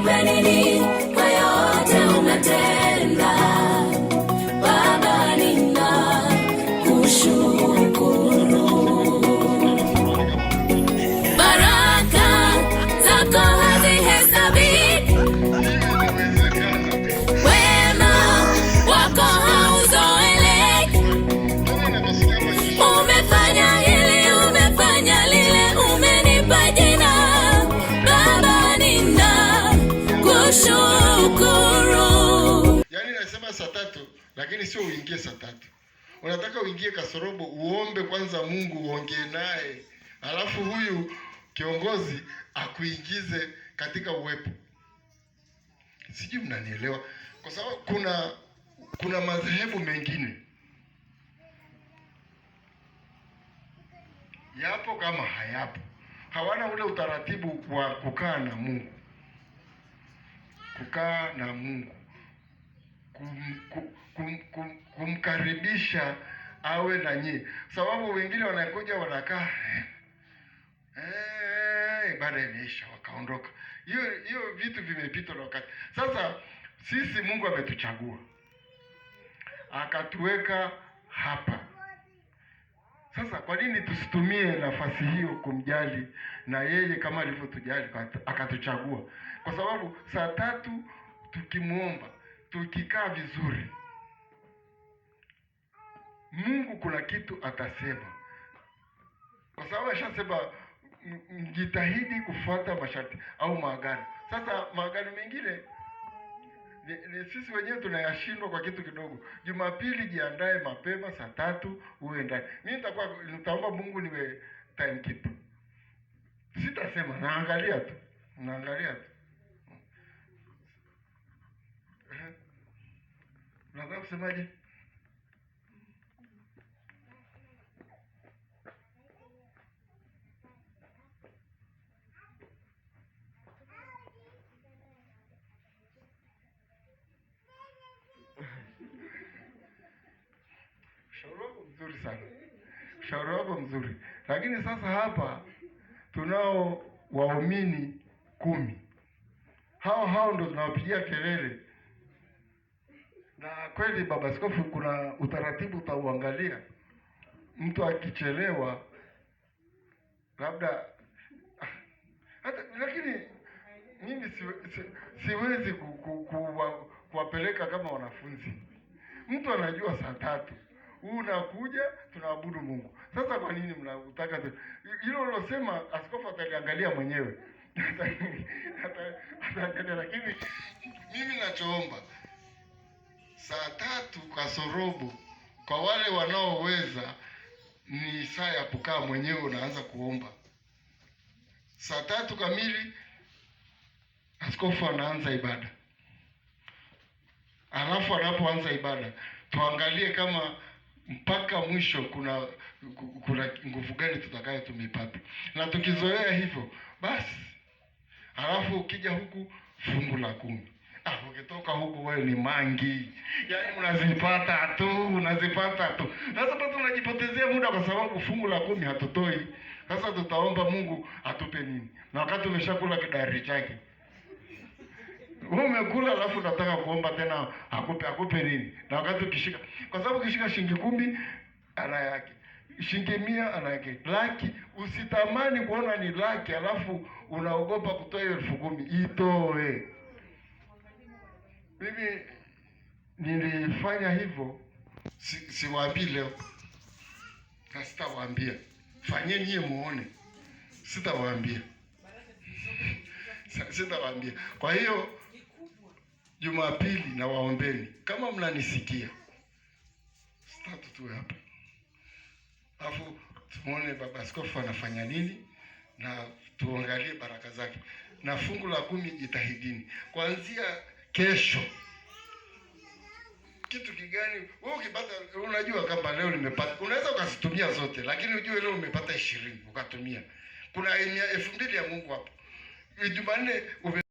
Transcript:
Nikulipe nini kwa yote umetenda? Baba, ninakushukuru. Baraka zako hazihesabiki, wema wako hauzoeleki. Umefanya hili, umefanya lile, umenipa jina. Baba, ninakushukuru. Yaani nasema saa 3 lakini sio uingie saa 3. Unataka uingie kasorobo, uombe kwanza Mungu, uongee naye, alafu huyu kiongozi akuingize katika uwepo. Sijui mnanielewa, kwa sababu kuna madhehebu mengine yapo kama hayapo, hawana ule utaratibu wa kukaa na Mungu, kukaa na Mungu, kumkaribisha awe na nyie, sababu wengine wanakuja wanakaa, ibada imeisha, wakaondoka. Hiyo hiyo vitu vimepitwa na wakati. Sasa sisi Mungu ametuchagua akatuweka hapa. Sasa kwa nini tusitumie nafasi hiyo kumjali na yeye kama alivyotujali akatuchagua? Kwa sababu saa 3 tukimuomba, tukikaa vizuri, Mungu kuna kitu atasema, kwa sababu ashasema mjitahidi kufuata masharti au maagano. Sasa maagano mengine ni sisi wenyewe tunayashindwa kwa kitu kidogo. Jumapili jiandae mapema saa 3 uwe ndani. Mimi nitaomba Mungu niwe timekeeper. Sitasema, naangalia tu. Naangalia tu. Unataka kusemaje? Ushauri wako mzuri sana. Ushauri wako mzuri. Lakini sasa hapa tunao waumini 10. Hao hao ndio tunawapigia kelele. Na kweli Baba Askofu, kuna utaratibu utauangalia. Mtu akichelewa labda hata, lakini mimi siwezi kuwapeleka kama wanafunzi. Mtu anajua saa 3 unakuja tunaabudu Mungu. Sasa kwa nini mnataka hilo ulosema? Askofu ataliangalia mwenyewe. Ataangalia, lakini mimi nachoomba saa 3 kasorobo kwa wale wanaoweza ni saa ya kukaa mwenyewe unaanza kuomba. Saa 3 kamili askofu anaanza ibada. Alafu anapoanza ibada tuangalie kama mpaka mwisho kuna nguvu gani tutakayo tumepata. Na tukizoea hivyo basi, alafu ukija huku fungu la 10. Ukitoka huku wewe ni mangi. Yaani unazipata tu, unazipata tu. Sasa bado unajipotezea muda kwa sababu fungu la 10 hatutoi. Sasa tutaomba Mungu atupe nini? Na wakati umeshakula kidari chake. Wewe umekula alafu unataka kuomba tena akupe nini? Na wakati ukishika, kwa sababu ukishika shilingi 10 ana yake, shilingi 100 ana yake, laki usitamani kuona ni laki alafu unaogopa kutoa hiyo 10,000, itoe. Mimi nilifanya hivyo, siwaambii leo. Na sitawaambia. Fanyeni nyie muone. Sitawaambia. Sitawaambia. Kwa hiyo Jumapili na waombeni kama mnanisikia. Sitatu tu hapa. Alafu tumuone Baba Askofu anafanya nini na tuangalie baraka zake. Na fungu la 10 jitahidini. Kuanzia kesho. Kitu kigani wewe ukipata, unajua kama leo nimepata, unaweza ukazitumia zote, lakini ujue leo umepata 20 ukatumia. Kuna 2000 ya Mungu hapo. Jumanne ume